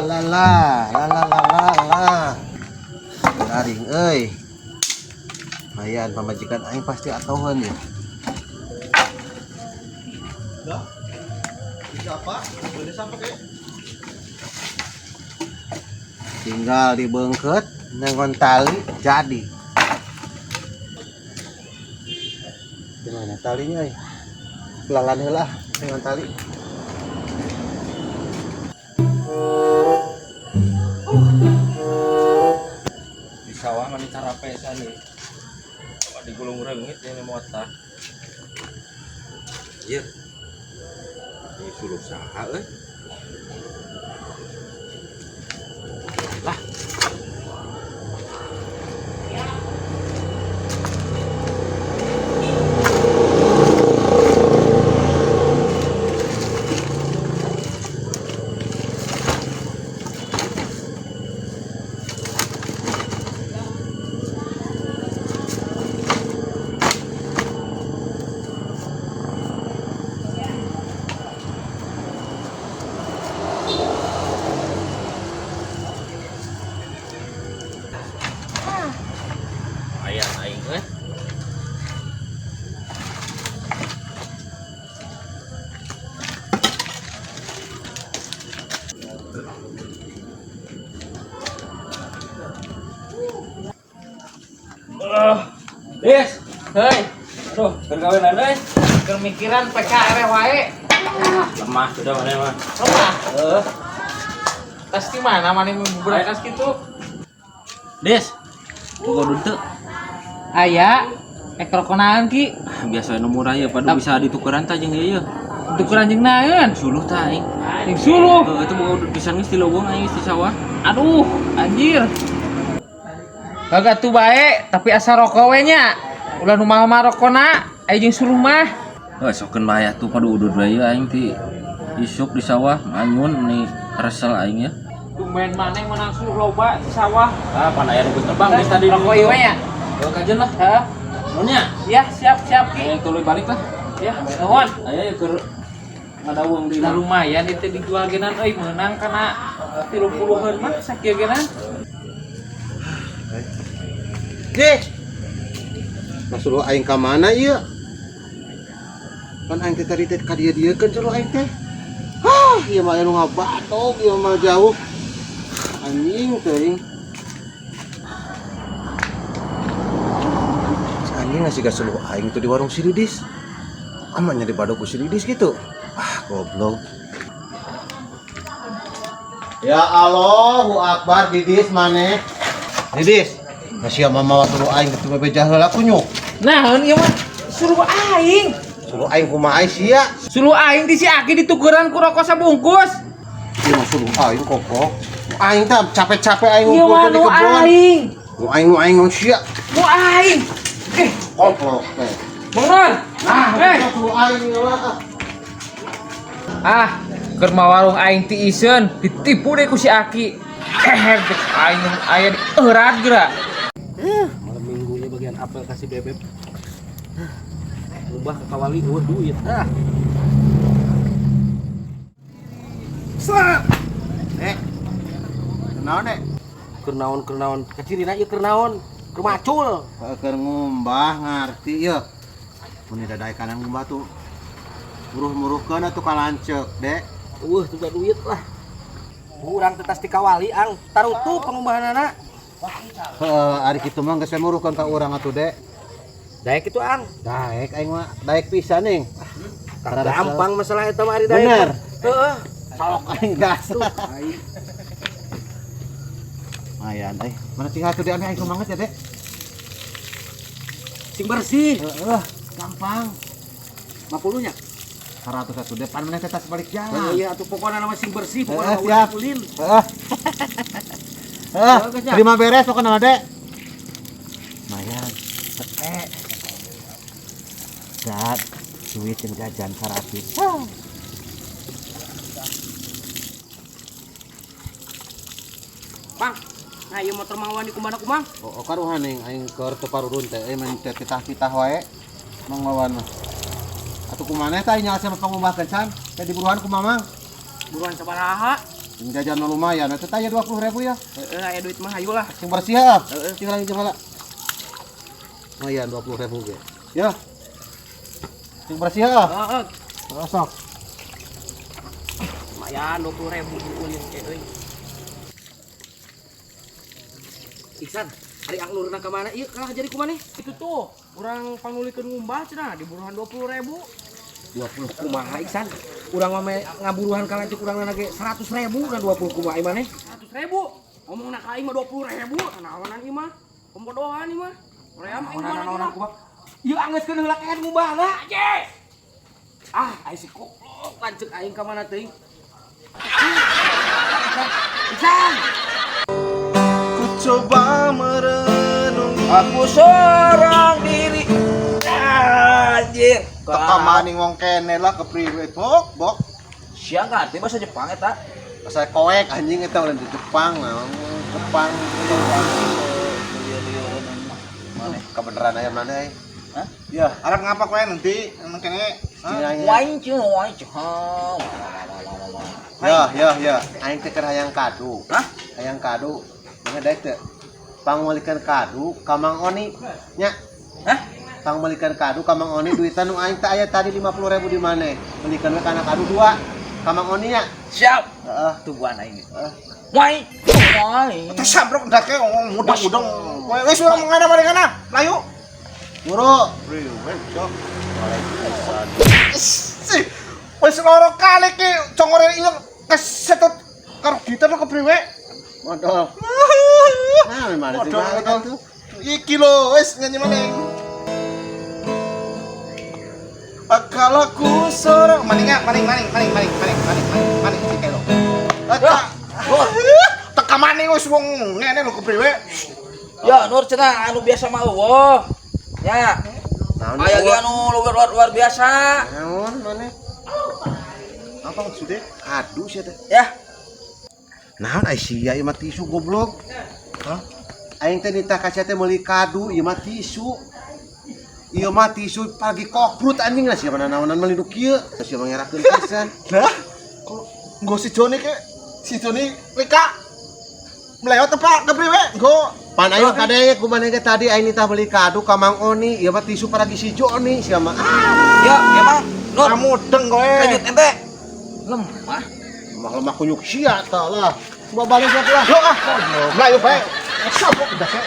La la la la la la la. Garing euy. Lumayan pamajikan aing pasti atoheun ya. Dah. Bisa apa? Boleh sampai kayak. Tinggal dibeungkeut nengon tali jadi. Gimana talinya euy? Pelalan heula nengon tali. Di sawah mah carapesan nih. Coba digulung reungit ini mota. Iya. Ini suluh saha euy? Lah. Aya aing euy. Des, Hei, aduh, keur gawean euy. keur mikiran PKR wae. Lemah sudah mana mah. Lemah. Heeh. Tas di mana mana berangkas gitu? Des, boga duit teu? Aya, rokok naon, Ki? Biasa nu murah ya, padu bisa ditukeran tah jeung ieu. Tukeran jeung naon? Suluh tah aing. Jeung suluh. Heeh, itu boga duit pisan geus di leuweung aing geus di sawah. Aduh, anjir. Kagak tuh bae, tapi asa rokok we nya. Ulah nu mahal-mahal rokona, aya jeung suluh mah. Heuh, sokeun mah aya tuh padu udud we aing ti isuk di sawah manyun nih resel aing ya. Tumben maneh menang suluh loba di sawah. Ah, pan aya nu geus tebang geus tadi. Rokok ieu we nya. Heuh, kajen lah. Hah? Nuhun nya. Ya, siap siap Ki. Aing tuluy balik lah. Ya, nuhun. Aya keur ngadawung di Nah, lumayan itu dijual genan euy meunang kana 30-an mah sakieu genan. Deh. Nah suluh aing ka mana ieu? Kan aing teh tadi teh ka dieu-dieu kan suluh aing teh. Hah, ieu mah anu ngabatok, ieu mah jauh. Anjing teuing. Si anjing ngasih ka suluh aing tuh di warung si Didis. Amannya di badok ku si Didis gitu. Ah, goblok. Ya Allahu Akbar, Didis maneh. Didis, ngasih mama mawa suluh aing gitu bebeja heula kunyuk. Nah, ieu mah suluh aing. Suluh aing kumaha sia? Suluh aing di si Aki ditukeran ku rokok sabungkus. Ieu mah suluh aing koplok. Aing teh capek-capek aing Ieu mah ngumpulkeun di nu kebon. aing. Nu aing nu aing nu sia. Nu aing. Koplok teh. Bang Ron. Ah, Eh. suluh aing ieu mah. Ah, keur warung aing ti iseun, ditipu deh ku si Aki. Dek aing aya di eurat geura. Malam minggunya bagian apel kasih bebek. Ngubah ke kawali eueuh duit. Ah. Eh. Kunaon dek? Keur naon keur naon? Kacirina ieu keur naon? Keur macul. Keur ngumbah ngarti ieu. Mun dadaek kanan ngumbah tuh. Muruh-muruhkeun atuh ka lanceuk, Dek. Eueuh juga duit lah. Urang teh tas ti kawali ang tarutup pangumbahanana. Heeh, ari kitu mah geus we muruhkeun ka urang atuh, Dek. Daek itu ang. Daek aing mah, daek pisan ning. Gampang masalah eta mah ari daek. Bener. Heeh. Sok aing gas. Lumayan euy. Mana tinggal tuh diambil aing semangat ya, Dek. Sing bersih. Heeh, gampang. 50 nya. 100 atuh depan mana teh tas balik Oh jalan. iya atuh pokona nama sing bersih, pokona Heeh, mah siap. ulah ulin. Heeh. Heeh, terima beres pokoknya mah, Dek. Lumayan. Tete. Dat, duit yang jajan 100. Mang. Nah, ieu motor Mang Wan di kumaha kumang? Oh, karuhan aing aing keur teu parurun teh, euy main teh titah-titah wae. Mang Wawan mah. Atuh kumaneh teh aing nyala pangumbah kencan, teh diburuhan ku Mamang. Buruan sabaraha? Ini jajan mah lumayan, eta teh aya 20.000 ya. Heeh, aya duit mah hayu lah. Sing bersih ya. Sing lagi heula. Lumayan 20.000 ge. Ya. Sing bersih ya. Heeh. Sok. Lumayan 20.000 diulin teh euy. Iksan, ari ang lurna ka mana ieu kalah jadi kumaneh? Itu tuh, urang pangulikeun ngumbah cenah di buruhan 20.000. 20 kumaha Iksan? Urang mah ngaburuhan ka lanceuk urang ge 100.000 na 20 kumaha ieu maneh? 100.000. Ngomongna ka aing mah 20.000, naonan ieu mah. Pembodohan ieu mah. Hoream aing mah naonan kumaha. Ieu angeuskeun heula keun ngumbahna. Ah, aing si goblok lanceuk aing ka mana teuing. Iksan. Ku coba merenungi. Aku seorang diri. Anjir. Teka maning wong kene lah kepriwe bok bok. Siang ngerti bahasa Jepang eta. Bahasa koek anjing eta ulah di Jepang lah. Jepang. Kebenaran ayam mana euy? Hah? Ya, Arep ngapa kowe nanti nang kene? Wain cu, wain cu. Ya, ya, ya. Aing teh keur hayang kadu. Hah? Hayang kadu. Mana daek teh? Pangmeulikeun kadu ka Mang Oni nya. Hah? Pangmeulikeun kadu ka Mang Oni duitan nu aing teh aya tadi 50.000 di maneh. Meulikeun we kana kadu dua. Ka Mang Oni nya. Siap. Heeh. Tungguan aing. Heeh. Wain. Wain. Terus sambrok ndake ngomong mudeng-mudeng. Kowe wis ora mengana mari kana. Mlayu. Buru. Priwe cok. Sih. Wis loro kali ki congore ileng kesetut karo gitar kepriwe? Modal. Nah, mana sih Modal, balik modal. atuh. Iki lho wis nyanyi maning. Kalau ku sorong maning maning maning maning maning maning maning maning maning sik lho. Teka maning wis wong ngene lho kepriwe? Ya, Nur cenah anu biasa mah eueuh. Ya. Naon? Aya ge anu luar luar biasa. Naon maneh? Apa maksudnya? Kadu sia teh. Ya. Naon ai sia ieu mah tisu goblok. Hah? Aing teh nitah ka sia teh meuli kadu ieu mah tisu. Ieu mah tisu pagi kokrut anjing lah sia mana naonan meuli nu kieu. Sia mangerakeun pisan. Lah, kok nggo si Joni ke si Joni rika meleot apa kepriwe? Nggo Pan aing kadenge kumaneh ge tadi aing nitah beli kadu ka Mang Oni, ieu mah tisu paragi si Joni sia mah. Ah, Ya, emang Nur mudeng kowe. lanjut ente. Lemah. lemah-lemah kunyuk sia tah lah. Coba balik lah. Yo ah, mlayu bae. Sabuk ndase.